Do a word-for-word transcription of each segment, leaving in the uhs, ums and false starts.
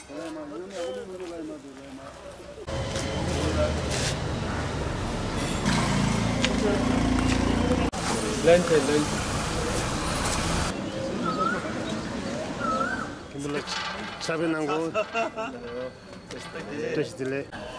ལན་ཆེ་ལན། ཁྱིམ་པ་ལ་ཕྱག་དཔེ་གནང་གོ། བཀྲ་ཤིས་བདེ་ལེགས།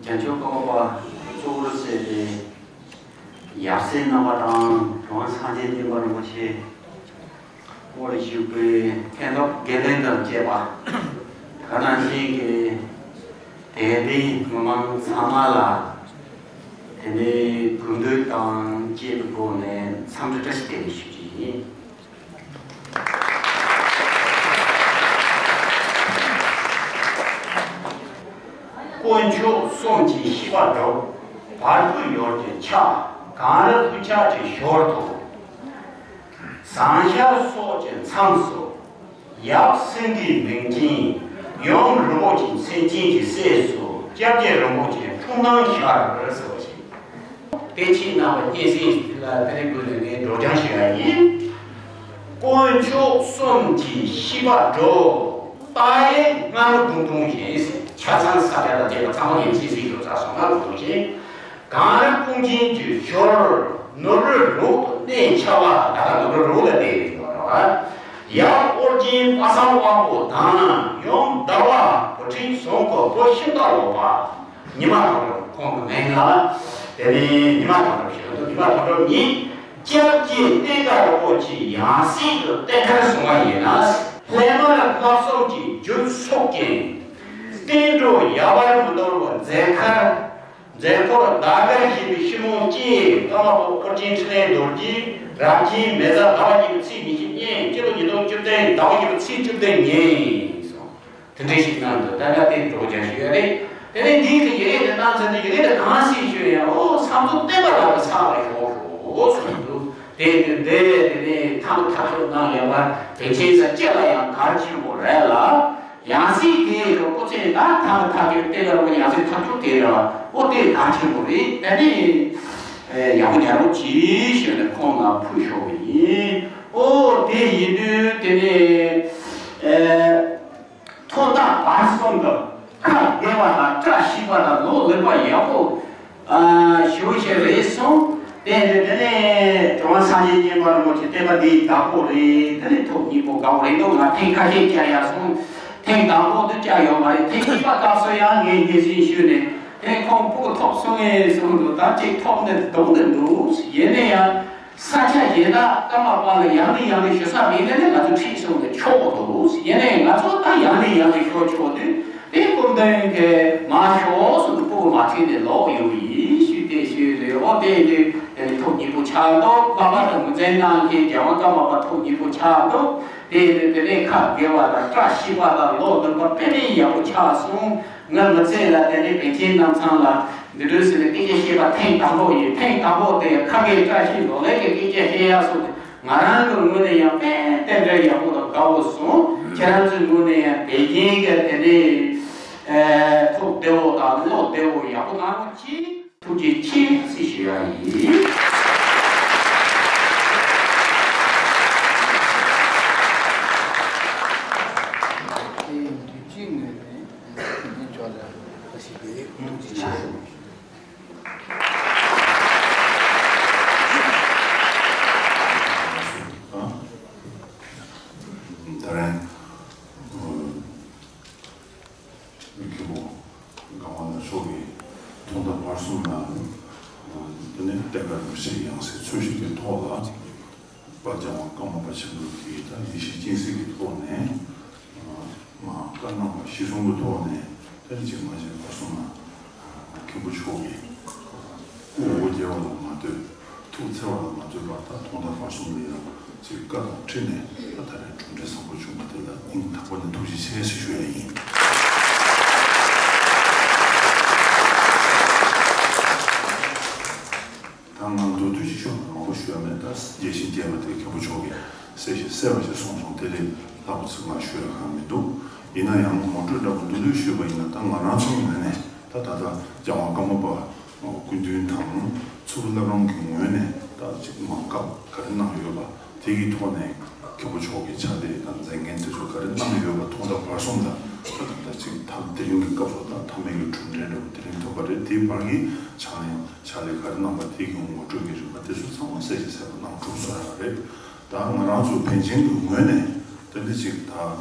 རྒྱལ་མཆོག་ཀརྨ་པ་གཙོ་བོར་བྱས་ཏེ་ཡབ་སྲས་རྣམ་པ་དང་གྲུབ་དབང་སངས་རྒྱས་བསྟན་པ་རིན་པོ་ཆེ་དབུ་ལ་བཞུགས་པའི་མཁན་སློབ་དགེ་འདུན་དང་བཅས་པ། དེ་ག་ནང་བཞིན་གྱི་དད་ལྡན་མི་མང་ཚང་མ་ལ་དེ་ནས་གུས་འདུད་དང་བཅས་པའི་སྒོ་ནས་འཚམས་འདྲི་བཀྲ་ཤིས་བདེ་ལེགས་ཞུ་རྒྱུ་ཡིན། དཀོན་མཆོག་གསུམ་གྱི་ཤིས་པ་སྒྲུབ། བར་དུ་ཡོལ་གྱི་ཕྱག་གངས་རི་ལྷུན་ཆགས་ཀྱི་ཞོར་དུ། ཟངས་ཤར་སོགས་ཀྱི་མཚམས་སུ། ཡབ་སེང་གེའི་མིང་ཅན། ཡུམ་རིན་པོ་ཆེའི་མཚན་ཅན་གྱི་སྲས་སུ་སྐྱབས་རྗེ་རིན་པོ་ཆེ་འཁྲུངས་གནང་ཤར་ཟེར་བ་ཞིག་དེ་ཕྱིའི་རྣམ་པ་སྙན་སེང་ལ་དེ་རིང་ཀུན་ནས་ངས་སྒྲོག་སྦྱང་ཞུ་ཡ་ཡིན། དཀོན་མཆོག་གསུམ་གྱི་ཤིས་པ་སྒྲུབ། རྟགས་ཡིག་ལྔ་ལོ་དུང་དུང་བཞིན། ཆ་ཚང་ས་ཆ་ལ་བསྡད་པ་ཚང་མ་ངས་སྙན་སེང་ཞུ་ཚར་སོང་། ལྔ་ལོ་དུང་དུང་བཞིན། གངས་རི་ཀུན་མཁྱེན་གྱི་ཞོར། ནུབ་རི་རུག་ཏུ་གནས་འཆའ་བ། ད་ལྟ་ནུབ་རི་རུག་ལ་བསྡད་ཡོད་རེད་བ། ཡབ་ཨོ་རྒྱན་པ་སངས་དབང་པོ་དང་ཡུམ་ཟླ་བ་བུ་ཁྲིད་ཟུང་གི་བུ་ཤིང་རྟ་ལོ་པ། ཉི་མ་དོན་གྲུབ་ཁོང་གི་མིང་ལ། དེ་ནས་ཉི་མ་དོན་གྲུབ་ཞེས་འདུག་ཉི་མ་དོན་གྲུབ་ཉིད་སྐྱབས་རྗེ་བསྟན་དགའ་རིན་པོ་ཆེའི་ཡང་སྲིད་དུ་བསྟེན་མཁར་སོང་བ་ཡིན་ན། སླད་མར་བསླབ་གསུམ་གྱི་རྒྱུན་འཚོགས་ཀྱིན། བསྟན་འགྲོ་ཡལ་བར་མི་འདོར་བར་མཛད་ཁར། མཛད་སྒོར་ཟླ་དཀར་ཞེས་པའི་ཤིས་མོ་སྐྱེས། ཀརྨ་པ་ཨོ་རྒྱན་འཕྲིན་ལས་རྡོ་རྗེ། རབ་བརྟན་མེ་བཟའ་ཟླ་བ་གཉིས་པའི་ཚེས་ཉི་ཤུ་གཉིས། སྤྱི་ལོ་ཉིས་སྟོང་བཅུ་བདུན་ཟླ་བ་བཞི་པའི་ཚེས་བཅུ་བདུན་ཉིན་སོང་། དེ་འདྲ་ཞིག་གནང་འདུག་ད་ལྟ་དེ་སྒྲོག་སྦྱང་ཞུ་ཡ་རེད། དེ་ནས་འདིའི་གི་ཡི་གེ་དེ་གནང་ཚར་དུས་ཡི་གེ་དེ་གང་ཞིག་ཞུ་ཡ། ཨོ་བསམ་མཛོད་བསྟན་པ་ལགས་ཀྱི་ཚབ་ལ་ཞོག་ཞོག་གསུངས་འདུག་དེ་དེ་འདྲ་དེ་ནས་ཐང་ཐག་ཆོད་གནང་ཡོད་པ་དེ་ཁྱེད་ས་སྐྱེ་ལ་ཡང་གལ་ཆེན་པོ་རེད་ལ། ཡང་སྲིད་དེའི་སྐུ་ཚེ་ན་ཐང་ཐག་ཆོད་དེ་ལ་ཡང་སྲིད་ཐག་ཆོད་དེ་རེད་བ། ཨོ་དེ་གལ་ཆེན་པོ་རེད། དེ་ནས་ཡག་པོ་ཉར་རོགས་གྱིས་ཞུས་ནས་ཁོང་ལ་ཕུལ་ཞོག་པ་ཡིན། ཨོ་དེ་ཡིན་དུས་དེ་ནས། ཁ་བདེ་བ་དང་བཀྲ་ཤིས་པ་དང་ལོ་ལེགས་པ་ཡག་པོ་ཨ་ཞུ་ཞེས་རེད་གསུངས། དེ་ནས་དེ་ནས་གྲུབ་དབང་སངས་རྒྱས་མཉན་པ་རིན་པོ་ཆེ་བསྟན་པ་འདིའི་བདག་པོ་རེད། དེ་ནས་ཐོག་གཉིས་པོ་དགའ་བོ་རེད་འདུག་ང་ཐེངས་ཁ་ཤས་བཅར་ཡག་སོང་། ཐེངས་དང་པོ་དུ་བཅར་ཡོད་མ་རེད། ཐེངས་གཉིས་པ་སྐབས་སུ་ཡང་ངས་སྙན་སེང་ཞུས་ནས་ཐེངས་ཁོང་ཕྲུ་གུ་ཐོབ་སོང་ངས་གསུངས་འདུག་ད་ཅིག་ཐོབ་ནས་གདོང་དུ་འགྲོ། ཡིན་ན་ཡང་ས་ཆ་གཞན་དག་ཀརྨ་པ་ལ་ཡང་ནས་ཡང་ནས་ཞུ་ས་མེད་ན་ནི་ང་ཚོ་ཁྲིད་སོང་ནས་ཆོག་གོ་འདུག་ཡིན་ནའི་ང་ཚོ་ད་ཡང་ནས་ཡང་ནས་ཤོད་ཆོག་དུས་དེ་སྐུ་མདུན་གྱིས་མ་ཤོག་གསུངས་ནས་ཕྲུ་གུ་མ་ཁྲིད་ནས་ལོག་ཡོང་ཡིན་ཞུས་ཏེ་ཞུས་རེད། འོ་དེ་དེ་དེ་ནི་ཐོག་གཉིས་པོ་ཆགས་འདུག་པ་པ་དང་ངོས་འཛིན་གནང་མཁན་རྒྱལ་དབང་ཀརྨ་པ་ཐོག་གཉིས་པོ་ཆགས་འདུག་དེ་དེ་དེ་ནས་ཁ་དགེ་བ་དང་བཀྲ་ཤིས་པ་དང་ལོ་ནུབ་པ་དཔེ་མི་ཡག་པོ་ཆགས་སོང་། ང་མི་ཚེ་ལ་དེ་ནས་བན་ཆེན་རྣམ་ཚང་ལ་འདི་འདྲ་ཟེར་ནས་སྐད་ཆ་བཤད་པ་ཐེངས་དང་པོ་ཡིན། ཐེངས་དང་པོ་དེ་ཁ་སྐད་བཀྲ་ཤིས་ལོ་ལེགས་ཀྱི་སྐད་ཆ་བཤད་ཡག་སོང་ནས་ང་རང་གི་ངོས་ནས་ཡང་དཔེ་རྟེན་འབྲེལ་ཡག་པོ་དང་དགའ་བོ་སོང་། ཁྱེད་རང་ཚོའི་ངོས་ནས་ཡང་དེ་རྒྱན་གྱི་དེ་ནས་ཐུགས་བདེ་བོ་དང་བློ་བདེ་བོ་ཡག་པོ་གནང་རོགས་གྱིས། ཐུགས་རྗེ་ཆེ་ཟེར་ཞུ་ཡག་ཡིན། དེ་འདུས་ཀྱི་ངོས་ནས། ངས་ཅོག་ཙེ་ཁ་ཤས་བེད་ཐུགས་རྗེ་ཆེ། ད་རེས་མཁན་པོ་གང་བ་ན་མཆོག་གིས་ཐོག་མཐའ་བར་གསུམ་ལ་དེ་ནས་བསྟན་པ་རིན་པོ་ཆེའི་ཡང་སྲིད་འཚོལ་ཞིབ་ཀྱི་ཐོག་ལ། དཔལ་རྒྱལ་བ་ཀརྨ་པ་ཆེན་པོ་གིས་ད་ཡེ་ཤེས་སྤྱན་གཟིགས་ཀྱི་ཐོག་ནས་མ་བཀའ་གནང་བ་གཞིར་བཟུང་གི་ཐོག་ནས་ད་ཅིག་མ་བྱས་པར་སོང་ན་མཁན་པོ་མཆོག་གིས་སྐུ་འོ་བརྒྱལ་བ་ལ་མ་ལྟོས། ཐུགས་འཚེར་བ་ལ་མ་ལྟོས་པར་ད་ཐོག་མཐའ་བར་གསུམ་ལ་ཡང་ཅིག་བཀའ་དང་འཁྲིལ་ནས་ད་ད་རེས་གྲུབ་འབྲས་བཟང་པོ་བྱུང་བ་དེ་ལ་སྙིང་ཐག་པ་ནས་ཐུགས་རྗེ་ཆེ་ཞེས་ཞུ་ཡ་ཡིན། ད་ང་མདོར་བསྡུས་ཤིག་ཞུ་ན་མང་པོ་ཞུ་ཡ་མེད། ད་རྒྱས་ཤིང་རྒྱས་པ་དེ་མཁན་པོ་མཆོག་གིས་གསལ་ཞིང་གསལ་བ་ཞིག་གསུངས་སོང་། དེ་ལས་ལྷག་པ་ཅིག་ང་ཞུ་ཡ་གང་མི་འདུག་ཡིན་ན་ཡང་ངོ་སྤྲོད་འདྲ་པོ་མདོར་བསྡུས་ཞུས་པ་ཡིན་ན། ད་ང་རང་ཚོའི་ངོས་ནས་ད་ད་ལྟ་རྒྱལ་དབང་ཀརྨ་པ་སྐུ་མདུན་དང་མཚུར་ཕུ་བླ་བྲང་གི་ངོས་ནས་ད་ཅིག་མ་བཀའ་ག་རེ་གནང་ཡོད་པ་དེ་གི་ཐོག་ནས་མཁན་པོ་མཆོག་གི་ཕྱག་ལས་དང་མཛད་འགན་དེ་ཚོ་ག་རེ་གནང་ཡོད་པ་ཐོག་མཐའ་བར་གསུམ་ལ་ད་ད་ལྟ་ཅིག་ད་དེ་རིང་གི་སྐབས་སུ་ད་མཐའ་མའི་གི་གྲུབ་འབྲས་འདྲ་པོ་དེ་རིང་ཐོབ་པ་རེད། དེའི་བར་གྱི་ཕྱག་ལས་ཕྱག་ལས་ག་རེ་གནང་པ་དེ་གི་ངོ་སྤྲོད་ཀྱི་རིམ་པ་དེ་ཚོ་ཚང་མ་གསལ་ཞིང་གསལ་པོ་གནང་གྲུབ་སོང་ཡོད་རེད། ད་ང་རང་ཚོ་བན་ཆེན་གྱི་ངོས་ནས་ད་འདི་ཅིག་ད་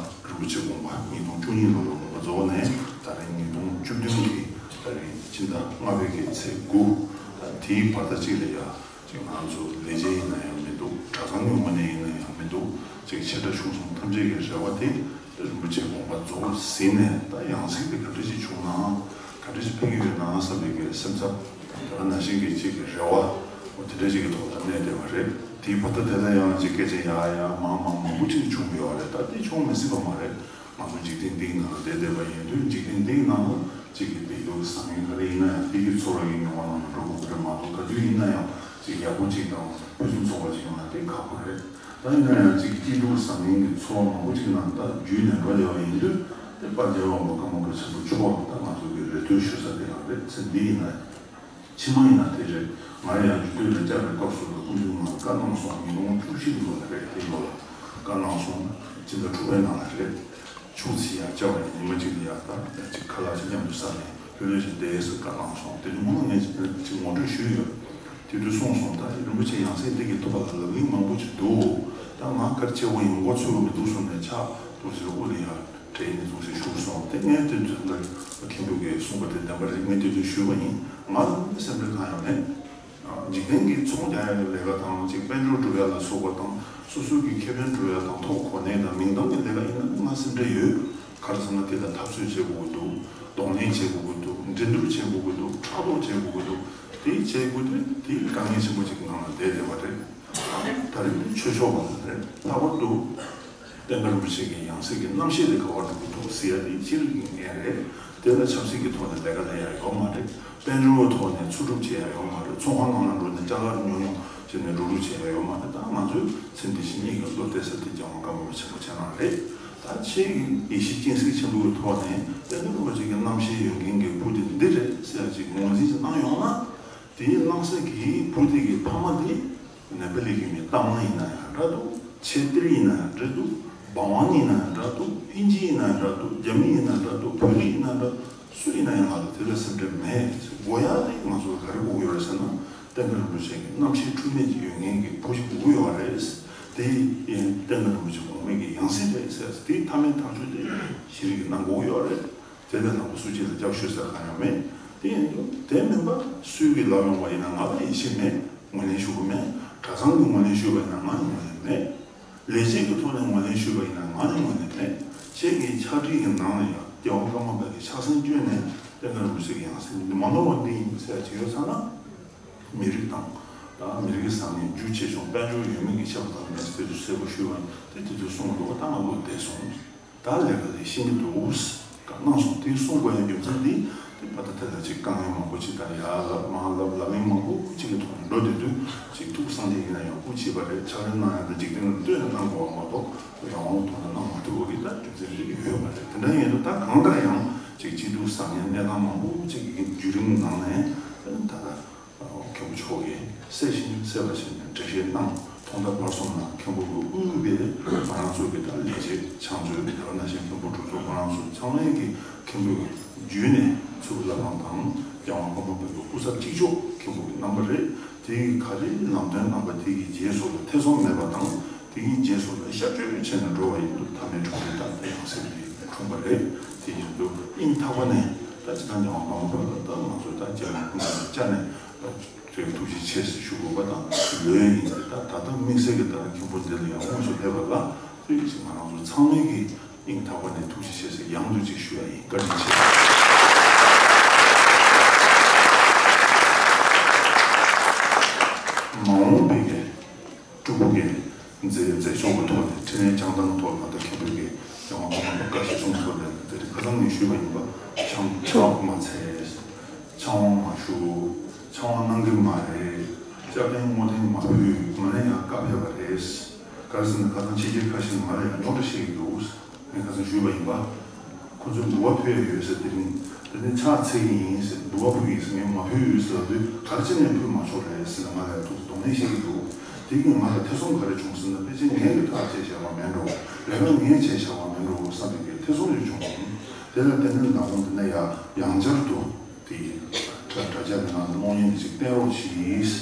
རིན་པོ་ཆེ་དགོངས་པ་ཉིས་སྟོང་བཅུ་གཉིས་ལོ་ལ་དགོངས་པ་རྫོགས་ནས་ད་རིང་ཉིས་སྟོང་བཅུ་བདུན་གྱི་ད་རིང་ཕྱི་ཟླ་ལྔ་པའི་གི་ཚེས་དགུ། ད་དེའི་བར་ད་ཅིག་ལ་ཡ་ཅིག་ང་ཚོ་ལས་བྱེད་ཡིན་ན་ཡང་མི་འདུག་གྲྭ་ཚང་གི་ངོས་ནས་ཡིན་ན་ཡང་མི་འདུག་ཅིག་ཆེ་ཕྲ་ཆུང་གསུམ་ཐམས་ཅད་ཀྱི་རེ་བ་དེ་ད་རིན་པོ་ཆེ་དགོངས་པ་རྫོགས་ཟིན་ནས་ད་ཡང་སྲིད་དེ་ག་འདྲ་ཞིག་བྱུང་ནའང་ག་འདྲ་ཞིག་ཕེབས་ཀྱི་ཡོད་ནའང་བསམ་པའི་གི་སེམས་འཚབ་དེ་ནང་བཞིན་གྱི་ཅིག་གི་རེ་བ་འོ་དེ་འདྲ་ཞིག་གི་ཐོག་ལ་གནས་བསྡད་པ་རེད། དེའི་བར་དུ་དེ་ལ་ཡང་ཅིག་སྐད་ཆ་ཡག་ཡག་མང་མང་མང་པོ་ཅིག་བྱུང་ཡོད་རེད། ད་དེ་བྱུང་མི་སྲིད་པ་མ་རེད། ང་ཚོ་འཇིག་རྟེན་འདིའི་ནང་ལ་བསྡད་བསྡད་པ་ཡིན་དུས་འཇིག་རྟེན་འདིའི་ནང་ལ་གཅིག་གི་བདེ་སྡུག་གི་བཟང་ངན་ག་རེ་ཡིན་ན་ཡང་དེ་གི་ཚོར་བ་གི་མྱོང་བ་ནང་ལ་འགྲོ་དགོས་ཀྱི་རེད་མ་གཏོགས། ག་དུས་ཡིན་ན་ཡང་གཅིག་ཡག་པོ་གཅིག་དང་ཕུན་སུམ་ཚོགས་པ་གཅིག་ཡོང་ན་དེ་ཁག་པོ་རེད། ད་ཡིན་ན་ཡང་གཅིག་གི་སྐྱིད་སྡུག་བཟང་ངན་གྱི་ཚོར་བ་མང་པོ་གཅིག་ནང་ད་བརྒྱུད་ནས་འགྲོ་བསྡད་པ་ཡིན་དུས་དེ་དཔལ་རྒྱལ་བ་མ་ཀརྨ་པ་ཆེན་པོ་མཆོག་ད་ང་ཚོ་གི་རེ་ལྟོས་ཞུ་ས་དེ་རང་རེད། ཚེ་འདི་ཡིན་ན་ཕྱི་མ་ཡིན་ན་དེ་རེད། ང་ཡང་རྒྱུད་སྟོད་ལ་བཅར་བའི་སྐབས་སུ་ལ་སྐུ་མདུན་ང་ལ་བཀའ་གནང་སོང་། ཉིས་སྟོང་བཅུ་བཞི་ལོ་ལ་རེད། དེ་ལོ་ལ་བཀའ་གནང་སོང་། སྤྱི་ཟླ་དྲུག་པའི་ནང་ལ་རེད། ཕྱུགས་ཚེ་ཡར་བཅར་བ་ཡིན། ཉི་མ་གཅིག་ལ་ཡར་ད་ཅིག་ཁ་ལག་ཅིག་མཉམ་དུ་ཟ་ནས་ལྷོད་ལྷོད་ཅིག་བསྡད་ཟེར་བཀའ་གནང་སོང་། དེ་ནི་སྔོན་ལ་ངས་ཅིག་ངོ་སྤྲོད་ཞུས་ཡོད། དེ་དུས་གསུངས་སོང་། ད་རིན་པོ་ཆེ་ཡང་སྲིད་འདི་གི་ཐོག་ལ་ལམ་རིམ་མང་པོ་ཅིག་འདུག་ད་ང་གལ་ཆེ་བོ་ཡིན་མགོ་ཚོས་མི་འདུག་གསུངས་ནས་ཕྱག་ཏུ་ཟེར་དབུ་ལ་ཡར་དྲན་ནས་ཙུང་ཟིག་བཞུགས་སོང་། དེ་ངས་དེ་དུས་ད་མཁན་པོ་གིས་གསུངས་པ་དེ་བདེན་པ་རེད། ངས་དེ་དུས་ཞུས་པ་ཡིན། ང་ལ་སེམས་ཁྲལ་གང་ཡང་མེད། འཇིག་རྟེན་གྱི་ཚོང་རྒྱག་ཡག་གི་ལས་ཀ་དང་ཅིག་དཔལ་འབྱོར་སྒྲུབ་ཡག་ལ་སོགས་པ་དང་སོ་སོ་གི་ཁེ་ཕན་སྒྲུབ་ཡག་དང་ཐོབ་གོ་གནས་དང་མིང་གཏམ་གྱི་ལས་ཀ་ཡིན་ན་ང་སེམས་ཁྲལ་ཡོད། ག་རེ་ཟེར་ན་དེ་ལ་འཐབ་རྩོད་བྱེད་དགོས་ཀྱི་འདུག་གདོང་ལེན་བྱེད་དགོས་ཀྱི་འདུག་འགྲན་བསྡུར་བྱེད་དགོས་ཀྱི་འདུག་ཕྲག་དོག་བྱེད་དགོས་ཀྱི་འདུག་དེ་བྱེད་དགོས་དུས་དེ་དཀའ་ངལ་ཆེན་པོ་ཅིག་ནང་ལ་བསྡད་བསྡད་པ་རེད། ད་རེས་འདི་ཆོས་ཕྱོགས་པ་རེད། ལྷག་པར་དུ་བསྟན་པ་རིན་པོ་ཆེ་གི་ཡང་སྲིད་ཀྱི་རྣམ་བཤད་དེ་ག་པར་འགྲོ་གི་འདུག་ཟེར་ཡ་དེ་སྤྱིར་གྱི་ངན་རེད། དེ་ལ་ཆབ་སྲིད་ཀྱི་ཐོག་ནས་ལས་ཀ་ལས་ཡ་ཡོད་མ་རེད། དཔལ་འབྱོར་གྱི་ཐོག་ནས་འཚོ་སྒྲུབ་བྱེད་ཡ་ཡོད་མ་རེད། ཚོང་ཁང་ནང་ལ་འགྲོ་ནས་ཅ་ལག་ཉོ་ཉོ་བྱས་ནས་འགྲོ་སྒྲུབ་བྱེད་ཡ་ཡོད་མ་རེད། ད་ང་ཚོས་ཚེ་འདི་ཕྱི་གཉིས་ཀྱི་བློ་གཏད་ས་དེ་རྒྱལ་དབང་ཀརྨ་པ་ཆེན་པོ་ཁྱེད་རང་རེད། ད་ཁྱེད་ཀྱི་ཡེ་ཤེས་སྤྱན་གཟིགས་ཆེན་པོ་གི་ཐོག་ནས་དཔལ་ལྡན་རིན་པོ་ཆེ་གི་རྣམ་བཤད་ཡོད་མཁན་གྱི་བུ་དེ་འདི་རེད་ཟེར་ཡ་ཅིག་ངོས་འཛིན་ཅིག་གནང་ཡོང་ན། དེའི་གནང་ས་གི་བུ་དེ་གི་ཕ་མ་དེ་ནེ་པ་ལི་གི་མི་གཏའ་མ་ཡིན་ན་ཡང་འདྲ་འདུག་ཆེ་གཏེར་ཡིན་ན་ཡང་འདྲ་འདུག་བང་བང་ཡིན་ན་ཡང་འདྲ་འདུག་ཨིན་ཇི་ཡིན་ན་ཡང་འདྲ་འདུག་རྒྱ་མི་ཡིན་ན་ཡང་འདྲ་འདུག་བོད་རིགས་ཡིན་ན་ཡང་འདྲ་འདུག་སུ་ཡིན་ན་ཡང་ང་ཚོ་དེ་ལ་སེམས་ཁྲལ་མེད། དགོས་ཡ་དེ་ང་ཚོ་ལ་ག་རེ་དགོས་ཀྱི་ཡོད་རེད་ཟེར་ན། བསྟན་པ་རིན་པོ་ཆེ་གི་རྣམ་ཤེས་འཁྲུལ་མེད་ཅིག་ཡོད་མཁན་གྱི་བུ་ཞིག་དགོས་ཀྱི་ཡོད་རེད། དེ་ཡིན་བསྟན་པ་རིན་པོ་ཆེ་གོང་མའི་གི་ཡང་སྲིད་རེད་ཟེར། དེའི་མཐའ་མའི་ཐག་གཅོད་དེ་ཤེས་རིག་གིས་གནང་དགོས་ཀྱི་ཡོད་རེད། དེ་ལས་ལྷག་པ་སུ་གཅིག་ལ་སྐྱབས་ཞུ་ས་གང་ཡང་མེད། དེ་ཡིན་དུས་དེ་མིན་པ་སུས་གི་ལབ་ཡོང་བ་ཡིན་ན་ང་ལ་ཡིད་ཆེས་མེད། ངོས་ལེན་ཞུ་གི་མེད། གྲྭ་ཚང་གི་ངོས་ལེན་ཞུས་པ་ཡིན་ན་ང་ཡང་ངོས་ལེན་མེད། ལས་བྱེད་ཀྱི་ཐོག་ནས་ངོས་ལེན་ཞུས་པ་ཡིན་ན་ང་ཡང་ངོས་ལེན་མེད། ཁྱེད་ཀྱི་ཕྱག་བྲིས་ཀྱི་ནང་ལ་ཡང་རྒྱལ་བ་ཀརྨ་པ་གི་ཕྱག་སེན་བསྐྱོན་ནས་བསྟན་པ་རིན་པོ་ཆེ་གི་ཡང་སྲིད་མ་ནོར་བ་འདི་ཡིན་ཟེར་བྱས་ཡོད་ཚར་ན། མི་རིགས་དང་། ད་མི་རིགས་ཀྱི་བཟང་ངན་རྒྱུ་ཆེ་ཆུང་དཔལ་འབྱོར་ཡོད་མེད་ཀྱི་ཁྱད་པར་དང་མེད་ཟེར་དུས་གསལ་པོ་ཞུས་པ་ཡིན། དེ་དེ་ཚོ་གསུང་འགྲོ་བ་ད་ང་བློ་བདེ་སོང་། ད་ལས་ཀ་ལས་ཤེས་ཀྱི་འདུག་ག་གནང་སོང་། དེ་གསུང་དགོས་ཡ་རྒྱུ་མཚན་འདི་དེ་བར་དུ་དེ་ལ་ཅིག་དཀའ་ངལ་མང་པོ་ཅིག་དང་ཡར་ལབ་མར་ལབ་ལབ་གླེང་མང་པོ་ཅིག་གི་ཐོག་ནས་འགྲོ་བསྡད་དུས་ཅིག་ཐུགས་སངས་རྒྱས་ཡིན་ན་ཡང་སྐུ་མཁྱེན་པ་རེད། ཕྱག་ལེན་གནང་ཡ་ད་འཇིག་རྟེན་ལ་ལྟོས་ནས་གནང་དགོས་པ་མ་གཏོགས་ཡང་དབང་ཐོག་ནས་གནང་མ་ཐུབ་པ་གི་ད་རྒྱུ་མཚན་རེ་ཡོད་པ་རེད། དེ་འདྲ་ཡིན་དུས་ད་གང་ལྟར་ཡང་ཅིག་སྐྱིད་སྡུག་བཟང་ངན་གནས་སྟངས་མང་པོ་ཅིག་གི་བརྒྱུད་རིམ་ནང་ནས་ད་ལྟ། མཁན་པོ་མཆོག་གིས་གསལ་ཞིང་གསལ་བར་བྱས་ནས་འགྲེལ་བཤད་གནང་། ཐོག་མཐའ་བར་གསུམ་ལ་མཁན་པོ་གིས་དབུས་པའི་ང་རང་ཚོ་གི་ད་ལས་བྱེད་ཕྱག་མཛོད་དེ་ནང་བཞིན་མཁན་པོ་གྲུབ་ཐོབ་ཁོ་རང་ཚོ་ཚང་མས་ཀྱི་མཁན་པོ་གི་བརྒྱུད་ནས་ཚུར་བླ་བྲང་དང་རྒྱལ་དབང་ཀརྨ་པ་གི་སྐུ་ཚབ་གཅིག་ལྕོགས་མཁན་པོ་གི་གནང་བ་རེད། དེ་གི་ག་རེ་ལམ་སྟོན་གནང་པ་དེ་གི་རྗེས་སུ་ལ་ཐེ་ཚོམ་མེད་པ་དང་། དེ་གི་རྗེས་སུ་ལ་ཤར་བསྐྱོད་བྱས་ནས་འགྲོ་བ་ཡིན་དུས་མཐའ་མའི་གྲུབ་འབྲས་དང་དེ་ཡང་སེམས་ཀྱི་འཁྲུངས་པ་རེད། དེ་ཡིན་དུས་སྙིང་ཐག་པ་ནས་ད་ཅི་ལྟར་རྒྱལ་དབང་ཀརྨ་པ་ལ་ད་ང་ཚོས་ད་རྒྱལ་དབང་ཀུན་དགའ་བཅར་ནས་ད་ཐུགས་རྗེ་ཆེ་ཞེས་ཞུ་དགོས་པ་དང་། ལོས་ཡིན་ཏེ་ད་ད་ལྟ་དམིགས་བསལ་གྱི་ད་མཁན་པོ་འདི་ལ་ཡང་དངོས་སུ་ཕེབས་པ་ལ་དེ་ཡིན་ཕྱིན་ང་རང་ཚོ་ཚང་མས་ཀྱི་སྙིང་ཐག་པ་ནས་ཐུགས་རྗེ་ཆེ་ཞེས་ཡང་དུ་ཅིག་ཞུ་ཡ་ཡིན། བཀའ་དྲིན་ཆེ། མ་འོངས་པའི་གི་སྤྲུལ་སྐུ་གི་མཛད་མཛད་ཕྱོགས་ཀྱི་ཐོག་ནས་འཕྲིན་ལས་བསྐྱངས་སྟངས་ཐོག་ལ་ད་མཁན་པོ་གི་རྒྱལ་དབང་ཀརྨ་པ་བཀའ་གཞིར་བཟུང་ཐོག་ནས་དེ་རིང་ཁ་སང་ངས་ཞུས་པ་ཡིན་པ། ཆང་ཆང་མ་འཚལ། ཆང་བ་མ་ཞུ། ཆང་བ་གནང་གི་མ་རེད། སྐྱབས་རྟེན་བསྔོ་རྟེན་མ་ཕུལ། ང་ལ་ཡང་བཀའ་ཕེབས་པ་རེད། ག་རེ་ཟེར་ན་ཁ་སང་ཕྱི་རྒྱལ་ཁ་ཤས་ང་ལ་ཡང་རྙོག་དྲ་བཤད་ཀྱི་འདུག་ངས་ཁ་སང་ཞུས་པ་ཡིན་པ། ཁོ་ཚོས་འབུལ་བ་ཕུལ་ཡ་ཡོད་ཟེར། དེ་རིང་དེ་ནས་ཕྱག་འཚལ་གྱི་ཡིན་ཟེར། འབུལ་བ་ཕུལ་གྱི་ཡིན་ཟེར། ངས་མ་ཕུལ་ཡོད་ཟེར་ལབ་དུས་ག་རེ་བྱས་ནས་ཕུལ་མ་ཆོག་རེད་ཟེར་ནས་ང་ལ་ཐུགས་གདོང་ལེན་བཤད་ཀྱི་འདུག་དེ་གིས་ང་ལ་ཐེ་ཚོམ་ག་རེ་བྱུང་ཟེར་ན། ཕལ་ཆེར་ངས་ཀྱི་ཐག་བཅད་བཞག་པ་མིན་འགྲོ། ལས་ཀ་ངས་བྱས་བཞག་པ་མིན་འགྲོ་བསམ་པའི་གི་ཐེ་ཚོམ་ཞིག་བྱུང་སོང་། དེ་ལ་བརྟེན་ནས་ད་དུང་དེ་ནས་ཡང་ཡང་བསྐྱར་དུ་དེ་ཡི་དྲ་དྲ་རྒྱ་གི་ནང་དུ་གློག་བརྙན་དེ་ཅིག་བསྟན་རོགས་གྱིས།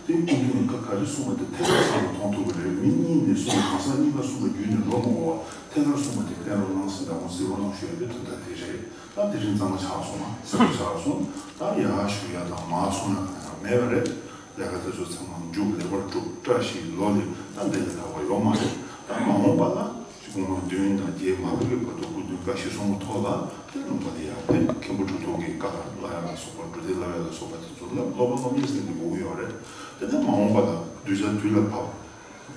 དེ་སྐུ་མདུན་གྱིས་བཀའ་ག་རེ་གསུངས་པ་དེ་ཐད་ཀར་ཚང་དུ་མཐོང་ཐུབ་པ་རེད། མི་གཉིས་ནས་གསུངས། གང་ཟག་གཉིས་ཀ་གསུངས་པ་བརྒྱུད་ནས་འགྲོ་མི་དགོས་པ་ཐད་ཀར་གསུངས་པ་དེ་བསྟན་རོགས་གནང་ཟེར་ད་དུང་གཟིགས་རོགས་གནང་ཞུ་ཡ་དེ་དོན་དག་དེ་རེད། ད་དེ་རིང་གཙང་མ་ཆགས་སོང་ང་། གསལ་པོ་ཆགས་སོང་། ད་ཡར་ཞུ་ཡ་དང་མར་གསུང་ཡ་གང་ཡང་མེད་པ་རེད། ལས་ཀ་དེ་ཚོ་ཚང་མ་མཇུག་ལེགས་པར་གྲུབ། བཀྲ་ཤིས་ལོ་ལེགས། ད་འདི་ལས་ལྷག་པ་ཡོད་མ་རེད། ད་མ་འོངས་པ་ལ་སྐུ་ངོ་བདུན་དང་བརྒྱད་མ་ཕེབས་པའི་བར་དུ་སྐུ་མདུན་བཀའ་གཞིར་བཟུང་གི་ཐོག་ལ་དེ་ལུང་པ་ལ་ཡར་ཕེབས། མཁན་པོ་གྲུབ་ཐོབ་ཀྱི་བཀའ་ལ་ཡ་ལ་སོགས་པ་འབྲུ་དེ་ལ་ཡ་ལ་སོགས་པ་དེ་ཚོ་ལ་སློབ་པ་སློབ་གཉེར་ཟེར་ནས་དགོས་ཀྱི་ཡོད་རེད། དེ་ནས་མ་འོངས་པ་ལ་གདུལ་བྱ་དུས་ལ་བབ།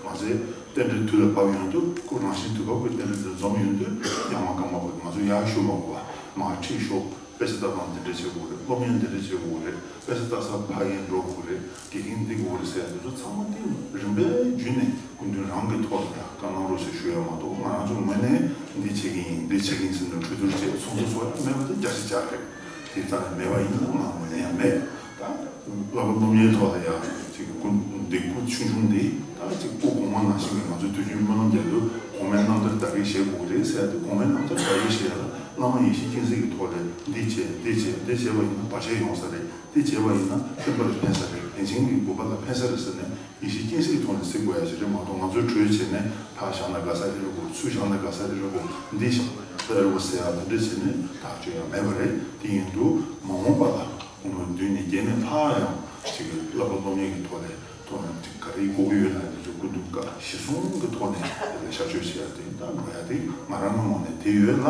མ་ཚད་རྟེན་འབྲེལ་དུས་ལ་བབ་ཡོང་དུས་སྐུ་རང་བཞིན་དུས་བབ་ཀྱི་རྟེན་འབྲེལ་དེ་འཛོམས་ཡོང་དུས་ཡང་མ་རྐང་པ་བབ། ང་ཚོ་ཡར་ཞུ་མ་དགོས་པ་མར་ཁྲིད་ཤོག་དཔེ་ཆ་ལྟ་སྟངས་འདི་འདྲ་བྱེད་དགོས་རེད། སློབ་གཉེར་འདི་འདྲ་བྱེད་དགོས་རེད། དཔེ་ཆ་ལྟ་ས་ཕ་གིར་འགྲོ་དགོས་རེད། དགེ་རྒན་འདི་དགོས་རེད་ཟེར་ཡ་འདི་ཚོ་ཚང་མ་དེ་རིམ་པས་བརྒྱུད་ནས་སྐུ་མདུན་རང་གི་ཐོག་ལ་ཡང་བཀའ་གནང་རོགས་ཞེས་ཞུ་ཡ་མ་གཏོགས་ང་རང་ཚོ་ངོས་ནས་འདི་བྱེད་ཀྱི་ཡིན་འདི་བྱེད་ཀྱི་ཡིན་ཟེར་ནས་གྲོས་བསྡུར་བྱས་ཚོགས་འདུ་ཚོགས་ཡ་མེད་པ་དེ་བརྒྱ་ཆ་བརྒྱ་རེད། དེ་རྩ་ནས་མེད་པ་ཡིན་ན་ང་ངོས་ནས་ཡང་མེད། ད་བསླབ་པ་སློབ་གཉེར་ཐོག་ལ་ཡང་ཅིག་སྐུ་འདི་སྐུ་ཆུང་ཆུང་འདི་ད་ཅིག་སྐུ་གོང་མ་ནང་བཞིན་གྱི་ང་ཚོའི་དུས་རྒྱུན་སྨོན་ལམ་རྒྱག་དུས་གོང་མའི་རྣམ་ཐར་བདག་གིར་བཞེས་དགོས་རེད་ཟེར་ཡ་དེ། གོང་མའི་རྣམ་ཐར་བདག་གིར་བཞེས་ཡ་ལ་བླ་མ་ཡེ་ཤེས་ཀུན་གཟིགས་ཀྱི་ཐོག་ལས་འདི་བྱས་འདི་བྱས་འདི་བྱས་པ་ཡིན་ན་བར་ཆད་ཡོང་ས་རེད། འདི་བྱས་པ་ཡིན་ན་བསྟན་པ་ལ་ཕན་ས་རེད། རིན་ཆེན་གྱི་བཀོད་པ་ལ་ཕན་ས་རེད་ཟེར་ནས་ཡེ་ཤེས་ཀུན་གཟིགས་ཀྱི་ཐོག་ནས་གཟིགས་དགོས་ཡ་ཞིག་རེད་མ་གཏོགས། ང་ཚོས་གྲོས་བྱས་ནས་ཕར་བཞག་ན་དགའ་ས་དེ་རེད་དགོས། ཚུར་བཞག་ན་དགའ་ས་དེ་རེད་དགོས། འདི་བཞག་ན་དགའ་ས་དེ་རེད་དགོས་ཟེར་ཡ་དེ་འདྲ་བྱས་ནས་ཐག་གཅོད་ཡ་མེད་པ་རེད། དེ་ཡིན་དུས་མ་འོངས་པ་ལ་དགུང་ལོ་བདུན་ནས་བརྒྱད་ནས་ལྷག་ཡང་ཅིག་བསླབ་པ་སློབ་གཉེར་གྱི་ཐོག་ནས་ཐོག་ནས་ཅིག་ག་རེ་དགོས་ཀྱི་ཡོད་ན་དེ་ཚོ་སྐུ་མདུན་བཀའ་གཞིར་བཟུང་གི་ཐོག་ནས་དེ་ལ་ཤར་བསྐྱོད་བྱེད་ཡ་དེ་ད་འགྲོ་ཡ་དེ་ང་རང་གི་ངོས་ནས་དེ་ཡོད་ལ།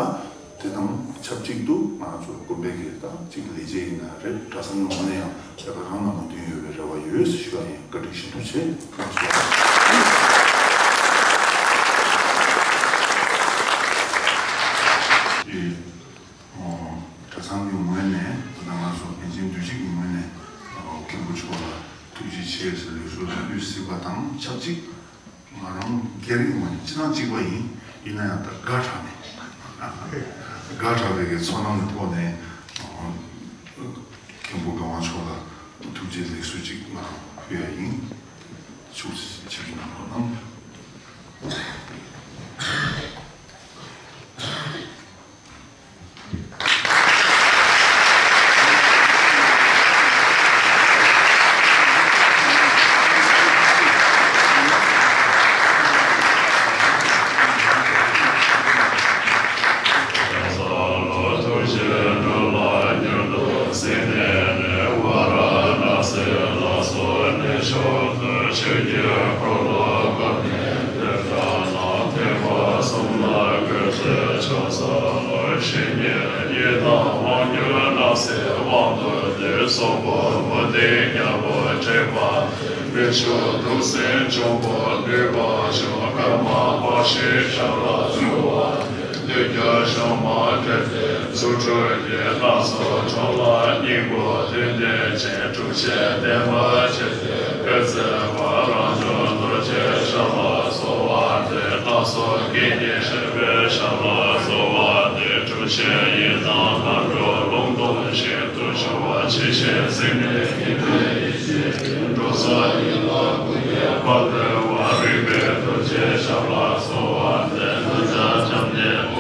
དེ་དང་ཆབས་ཅིག་ཏུ་ང་ཚོ་དགོན་པའི་གི་ད་ཅིག་ལས་བྱེད་ཡིན་ན་རེད། གྲྭ་ཚང་གི་ངོས་ནས་ཡང་དེ་ག་རང་ལ་མོས་མཐུན་ཡོད་པའི་རེ་བ་ཡོད་ཞུ་བ་ཡིན། བཀའ་དྲིན་ཤིན་ཏུ་ཆེ། ལགས་སོ། གྲྭ་ཚང་གི་ངོས་ནས་ད་ང་ཚོ་པཎ་ཆེན་འདུས་བྱས་ཀྱི་ངོས་ནས་མཁན་པོ་མཆོག་ལ་ཐུགས་རྗེ་ཆེ་ཟེར་ལེགས་གསོལ་དུ་ཕུལ་སྲིད་པ་དང་ཆབས་ཅིག་ང་རང་སྒེར་གྱི་ངོས་ནས་སྤྱི་བཏང་གཅིག་པ་ཡིན། ཡིན་ན་ཡང་ད་དགའ་དྲགས་ནས་དགའ་དྲགས་པའི་གི་ཚོར་སྣང་གི་ཐོག་ནས་མཁན་པོ་གར་དབང་མཆོག་ལ་ཐུགས་རྗེ་ལེགས་གསོལ་ཅིག་ང་རང་ཕུལ་ཡ་ཡིན། ཆུ་ཆེ་ཆེ་གནང་རོགས་གནང་། ཕྱོགས་སུ་བཞི་ཉིད་ཡི་དམ་དབང་སྒྱུར་སྣང་སྲིད་དབང་དུ་བསྡུས། སོག་པོ་མུ་སྟེགས་རྒྱལ་པོ་དྲེགས་པ་མི་ཕྱུགས་གདུགས་སྲན་འབྱུང་པོ་ལུས་འཕགས་མཆོག་ཀརྨ་པཀྴི་ཞབས་ལ་གསོལ་བ་འདེབས། བདུད་ཀྱི་ཞགས་མ་ཁྲོས་ཏེ་རྫུ་འཕྲུལ་གྱི་ལྷ་ཚོགས་ཁྲོ་ལ་སྙིང་པོ་བདུད་སྡེ་ཅན་འཁྲུགས་བྱེད་བདེ་མ་བྱེད་དེ་བེར་མཛད་པ་རང་བྱུང་རྡོ་རྗེའི་ཞབས་ལ་གསོལ་བ་འདེབས། ལྷ་ཚོགས་ཀྱི་དགྱེས་བཞིན་པའི་ཞབས་ལ་གསོལ་བ་འདེབས། འཁྲུགས་བྱེད་ཡི་དམ་མཁའ་འགྲོ་ཀླུང་སྟོང་ཞིང་དུ་ཞུ་བ་ཇི་བཞིན་གཟིགས་ནས་ཉི་མའི་ཡེ་ཤེས་ཀྱི་འགྲོ་ས་ཡི་ལ་སྐུ་ཡི་བར་དོའི་བར་རིག་པའི་རྡོ་རྗེའི་ཞབས་ལ་གསོལ་བ་འདེབས། ན་ཚ་སྐྱབས་གནས་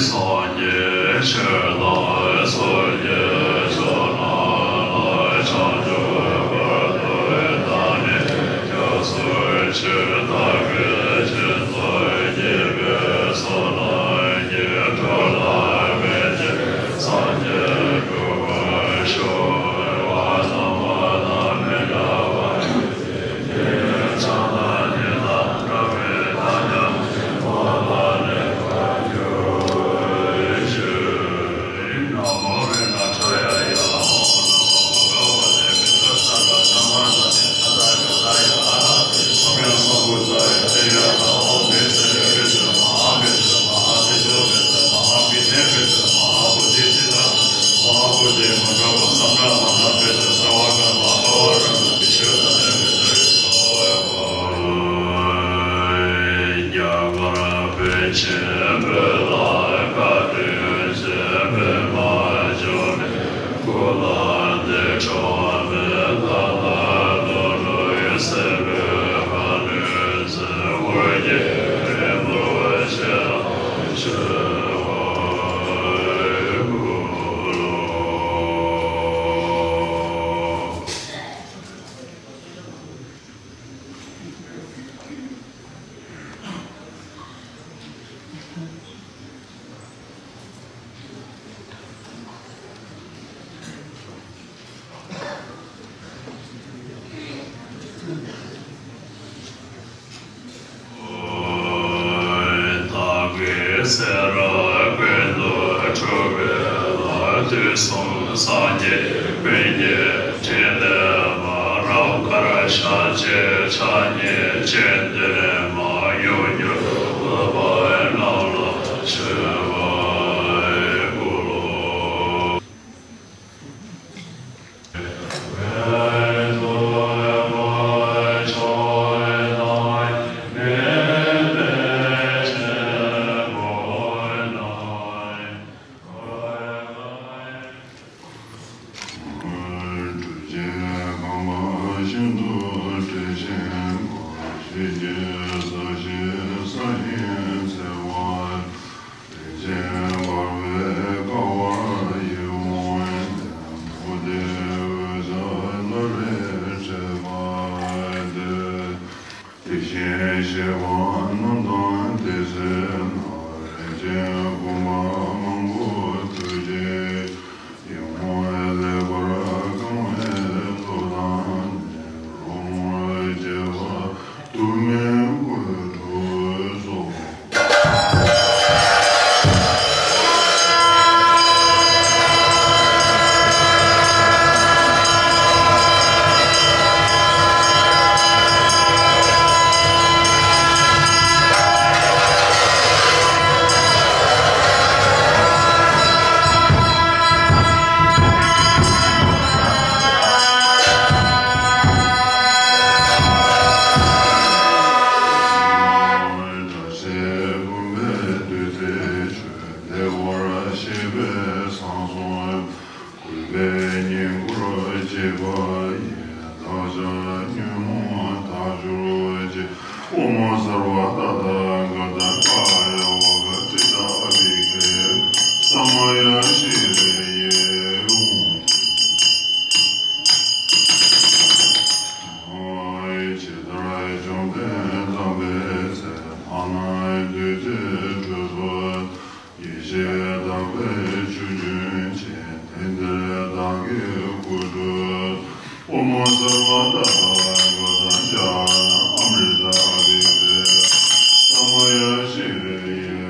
སངས་རྒྱས་ཆོས་དང་སྲོལ་གྱི་ཕྱོགས་རྣམས་ལ་བྱང་ཆུབ་བར་དུ་བདག་ནི་སྐྱབས་སུ་མཆི། བདག་གིས་སྦྱིན་སོགས་བགྱིས་པའི་བསོད་ནམས་ཀྱིས། འགྲོ་ལ་ཕན་ཕྱིར་སངས་རྒྱས་འགྲུབ་པར་ཤོག། རེ་བ་བསམ་པ་དང་མི་འབྲལ་བར། རྒྱ་གར་པཎ་ཆེན་བོད་ལ་བཀའ་དྲིན་ཆེ། པདྨ་འབྱུང་གནས་སྐུ་ལ་འདི་ཕྱོགས་མེད། ད་ལྟ་ལྷོ་ནུབ་སྲིན་པོའི་ཁ་གནོན་མཛད། འོ་བརྒྱལ་རིང་པོ་ཆེ་ལ་ཆེ་བ་སྐུ་ལོ། བདག་གི་སེ་ར་ཀུན་ཏུ་འཁྲུགས་པའི་ལྷ། དུས་གསུམ་སངས་རྒྱས་ཀུན་གྱི་ཕྲིན་ལས་མ། རབ་དཀར་ཞལ་གཅིག་ཕྱག་གཉིས་སྤྱན་ལྡན་མ། ཡུམ་གྱུར་འོད་དཔག་རྣམས་ལ་མཆོད་པ་འབུལ་ལོ། རིན་ཆེན་འབར་བའི་ཀ་བ་ཡི་འོད་ལྡན་མུ་ཏིག་འོད་ཟེར་རྣོ་རིས་འཕྲོས་པ་སྟེ། དེ་བཞིན་གཤེགས་པ་རྣམས་དང་དེ་ཚེ་ན་རིན་ཆེན་བུམ་པ་མང་པོ་ཐུགས་རྗེས་ཡིད་འོང་ལེགས་པར་གང་བའི་ཚོགས་བདག་ནི། རོལ་མོ་རྒྱས་པ་དུ་མས་བསྐོར་དུ་གསོལ། སྲས་བུམ་པའི་བདུད་རྩིའི་ཆུ་བདེ་བར་གཤེགས་པའི་ཚངས་གསོལ། གུས་པས་བསྙེན་བཀུར་བྱེད་པ་ཡི། བདག་ཅག་ཉོན་མོངས་དག་གྱུར་ཅིག། ཨོཾ་སརྦ་ཏ་ཐཱ་ག་ཏ་ཀཱ་ཡ་ཝཱ་ཀ་ཙིཏྟ་ཨ་བྷི་ཥེ་ས་མ་ཡ་ཤྲཱི་ཡེ་ཧཱུྃ། ཇི་ལྟར་བཅོམ་ལྡན་དམ་པའི་ཚེ་ཕ་ན་བདུད་རྩིའི་ཁྲོད་དུ་ཡེ་ཤེས་དག་པའི་ཆུ་རྒྱུན་ཆེ། དེ་འདིར་བདག་གི་སྐུ་མཆོག་ཨོཾ་སརྦ་ཏ་ཐཱ་ག་ཏ་ཛྙཱ་ན་ཨ་མྲྀ་ཏ་ཨ་བྷི་ཥེ་ས་མ་ཡ་ཤྲཱི་ཡེ་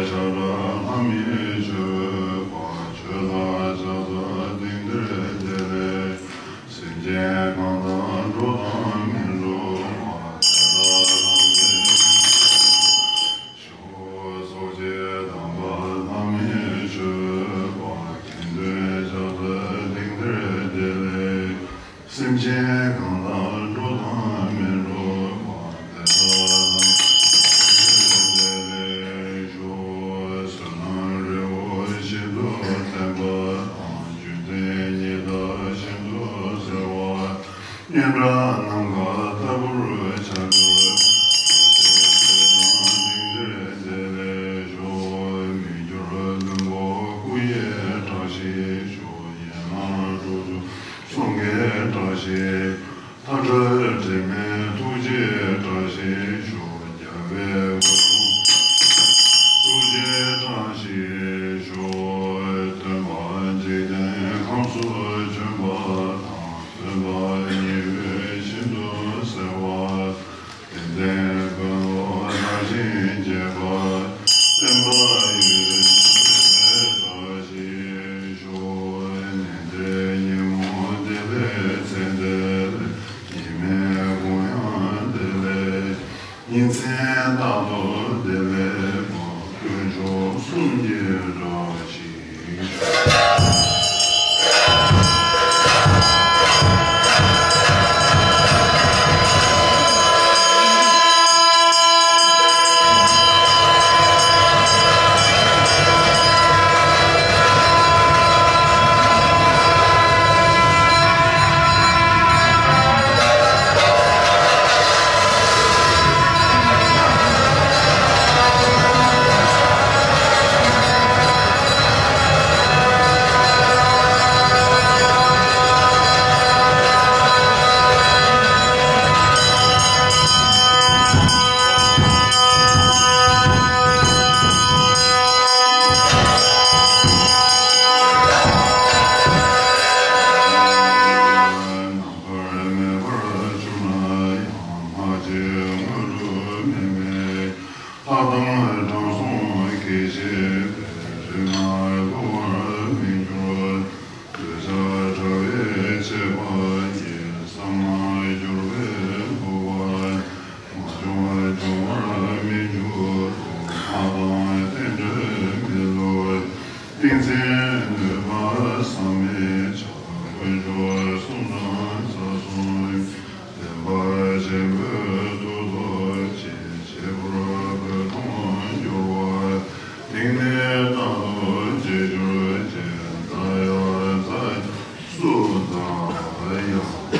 ཆར་ལྷ་མིའི་མཆོད་པ། ཆོས་ལ་ཕྱག་འཚལ་དེང་འདིར་བདེ་ལེགས། སེམས་ཅན་གང་དག་འགྲོ་དང་མི་འགྲོ་བ། དེ་དག་ཐམས་ཅད་ཞི་བར་ཤོག། སོགས་ཀྱིས་དམ་པ་ལྷ་མིའི་མཆོད་པ། དེང་འདིར་ཕྱག་འཚལ་དེང་འདིར་བདེ་ལེགས། སེམས་ཅན་གང་དག་འགྲོ་དང་མི་འགྲོ་བ། དེ་དག་ཐམས་ཅད་བདེ་ལེགས་ཤོག། བསོད་ནམས་རི་བོ་ཞིང་དུ་བརྟན་པ་དང་། འཇིག་རྟེན་ཉི་ཟླ་བཞིན་དུ་གསལ་བ། སྙན་གྲགས་ནམ་མཁའ་ལྟ་བུར་ཁྱབ་གྱུར། ཐམས་ཅད་ཀྱི་དོན་དེང་འདིར་བདེ་ལེགས་ཤོག། མི་འགྱུར་བློན་པོ་སྐུ་ཡི་གྲངས་ཤིག་ཤོག། ཡན་ལག་དྲུག་ཅུ་གསུང་གི་གྲངས་ཤིག། མཐའ་བྲལ་དྲི་མེད་ཐུགས་རྗེའི་གྲངས་ཤིག་ཤོག། རྒྱལ་བའི་དབུ་དྲུང་ཐུགས་རྗེའི་གྲངས་ཤིག་ཤོག། སྟོན་པ་འཇིག་རྟེན་ཁམས་སུ་བྱོན་པ་དང་། སྟོན་པ་ཉི་འོད་བཞིན་དུ་གསལ་བ། དད་ལྡན་དཔོན་སློབ་དར་ཞིང་རྒྱས་པ། བསྟན་པ་ཡུན་རིང་གྲོལ་བའི་གྲངས་ཤིག་ཤོག། གནས་འདིར་ཉིན་མོ་བདེ་ལེགས། མཚན་འདིར་ཉི་མའི་དགོང་ཡང་བདེ་ལེགས། ཉིན་མཚན་རྟག་ཏུ་བདེ་ལེགས་པ། དཀོན་མཆོག་གསུམ་གྱི་གྲངས་ཤིག་ཤོག། བར་མེད་པར་གྱུར་ན་ཡང་། ལྷག་བཅས་དངོས་གྲུབ་མེད་མེད། ལྷ་དང་དྲང་སྲོང་སྐད་བྱེད་པའི། དུས་ན་བསླུ་བར་མི་འགྱུར་འདོད་ཆགས་དྲ་བས་བཅད་པ་ཡིས། བསམ་ན་སྐྱོར་བས་བསླུ་བ་མ་བྱུང་། སྐྱོ་བར་མི་འགྱུར་རོ། ལྷ་དང་རྟེན་འབྲེལ་མི་བསླུ། ཏིང་འཛིན་གནོད་པ་བསམ་མི་བྱ། དཀོན་མཆོག་གསུམ་དང་རྩ་གསུམ། བདེན་པ་ཆེན་པོའི་མཐུ་སྟོབས་ཀྱིས། བྱས་པར་བོད་སྟོང་འགྱུར་བ། དེང་ནས་རྟག་ཏུ་བྱེད་གྱུར་ཅིག། མཛའ་ཡང་མཛའ་སུ་མཛའ་ཡང་།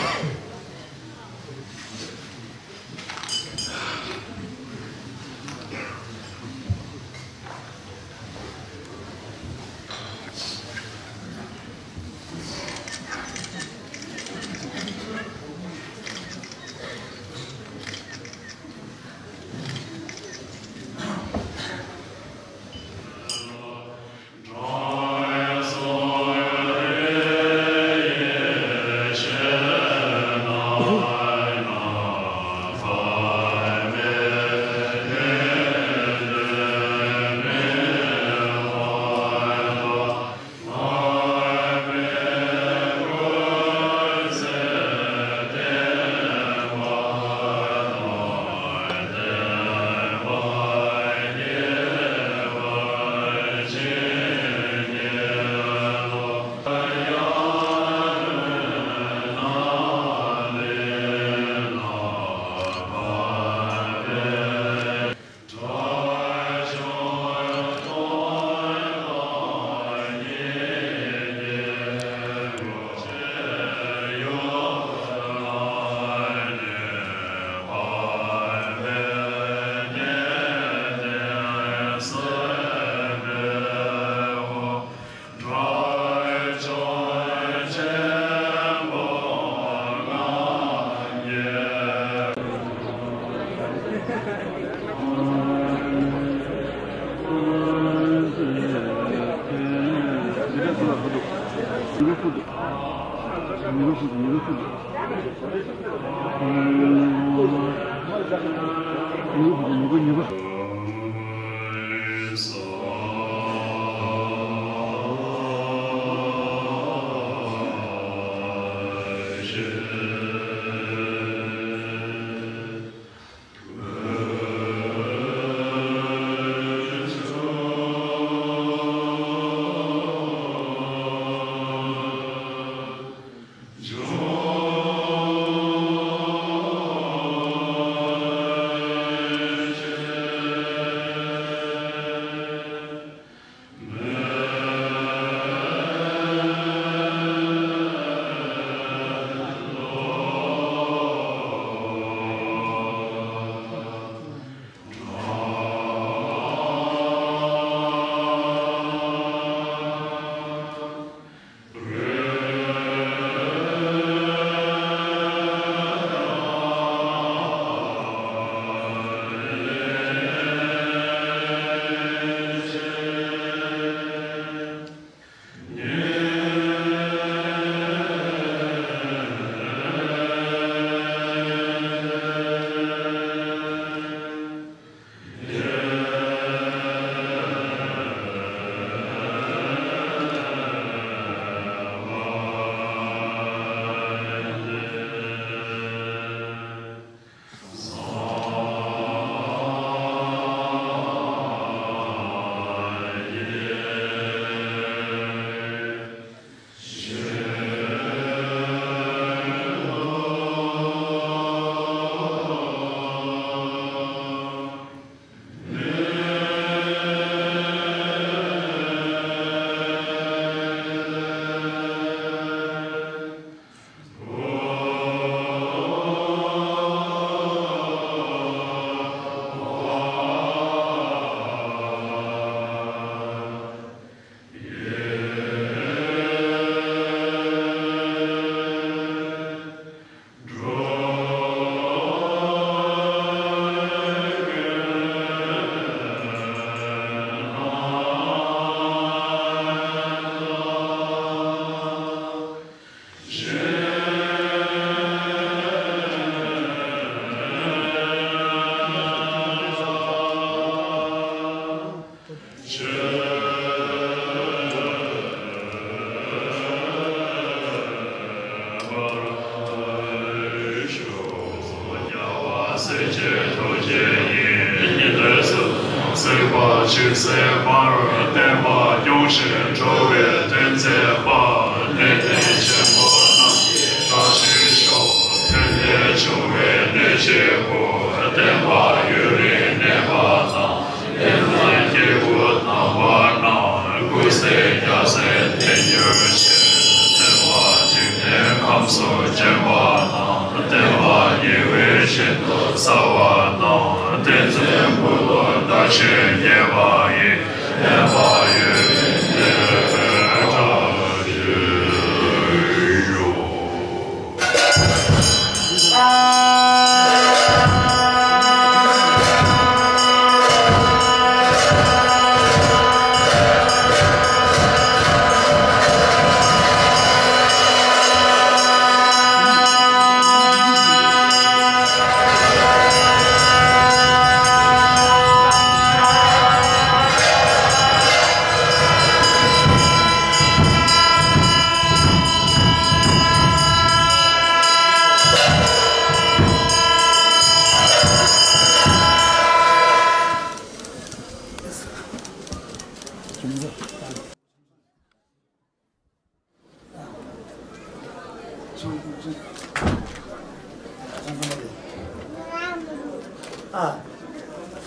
ཨ།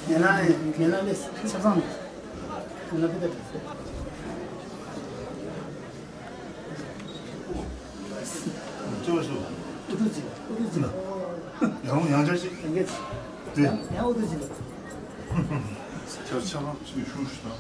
ཉེ་ལམ་ཉེ་ལམ་ལས་ཆབ་གསང་ཉེ་ལམ་ཕི་ཏ་ཅོ་ཞུ། ཨུ་ཏུ་ཅི་ཨུ་ཏུ་ཅི་ལ། ཡང་ཡང་ཅོ་ཞིག་ཡང་ཡང་ཨུ་ཏུ་ཅི་ལ། ཆ་ཆ་ལ་ཅི་ཞུ་ཞུ་ད།